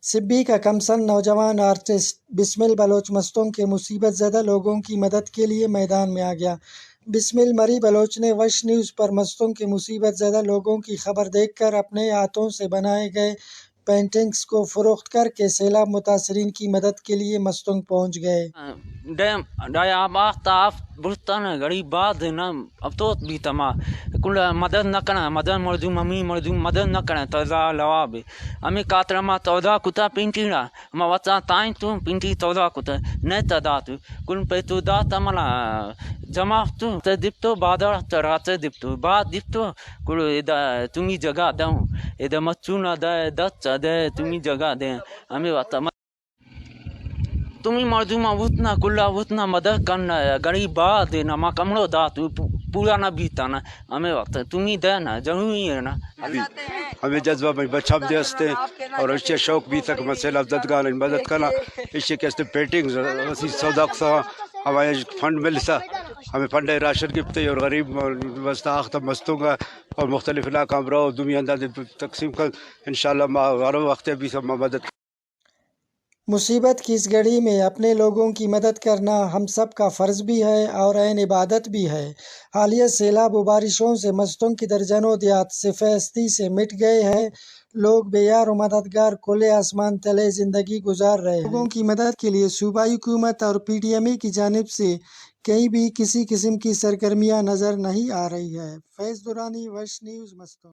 سبی کا کم سن نوجوان آرٹسٹ بسمل بلوچ مستونگ کے مصیبت زدہ لوگوں کی مدد کے لیے میدان میں آ گیا۔ بسمل مری بلوچ نے وش نیوز پر مستونگ کے مصیبت زدہ لوگوں کی خبر دیکھ کر اپنے ہاتھوں سے بنائے گئے پینٹنگز کو فروخت کر کے سیلاب متاثرین کی مدد کے لیے مستونگ پہنچ گئے۔ ڈیم ڈای آب آخت آفت برتن گڑی بعد نہ افسوس بیت ما کل مدد نہ کناں، مدد مردم ہمی مردم مدد نہ کناں، تودا لواب ہمیں کاتر ما تودا کتا پینٹیڑا، ما وتا تائیں تو پینٹی تودا کتا، نہ تا دات، کل پہ تو دات منا جمع تو تے دپتو بادر ترا تے دپتو بعد دپتو کل ادا تمی جگہ دوں، ادا مچونا دے دت دے تمی جگہ دے، ہمیں وتا تمی مردم وتنا کلا وتنا مدد کرنا، گریب بات ہے نا، ما کمڑو دات پو-، پورا نہ بیتا نا، ہمیں وقت تمی دے نا، ضروری ہے نا۔ ہمیں جذبہ میں بچم دے ہستے اور اس سے شوق بھی تک مسئلہ زدگان مدد کرنا، اس سے کہتے پینٹنگ اسی سودا کسا ہمیں فنڈ مل سا، ہمیں فنڈ راشن گپتے اور غریب واسطہ آخت مستوں گا اور مختلف علاقہ ہم رہو دنیا انداز تقسیم کر، انشاءاللہ ما ہر وقت بھی سب مدد مصیبت کی اس گھڑی میں اپنے لوگوں کی مدد کرنا ہم سب کا فرض بھی ہے اور عین عبادت بھی ہے۔ حالیہ سیلاب و بارشوں سے مستونگ کی درجنوں دیہات سفیدی سے مٹ گئے ہیں۔ لوگ بے یار و مددگار کل آسمان تلے زندگی گزار رہے ہیں۔ لوگوں کی مدد کے لیے صوبائی حکومت اور پی ڈی ایم اے کی جانب سے کہیں بھی کسی قسم کی سرگرمیاں نظر نہیں آ رہی ہے۔ فیض درانی، وش نیوز، مستونگ۔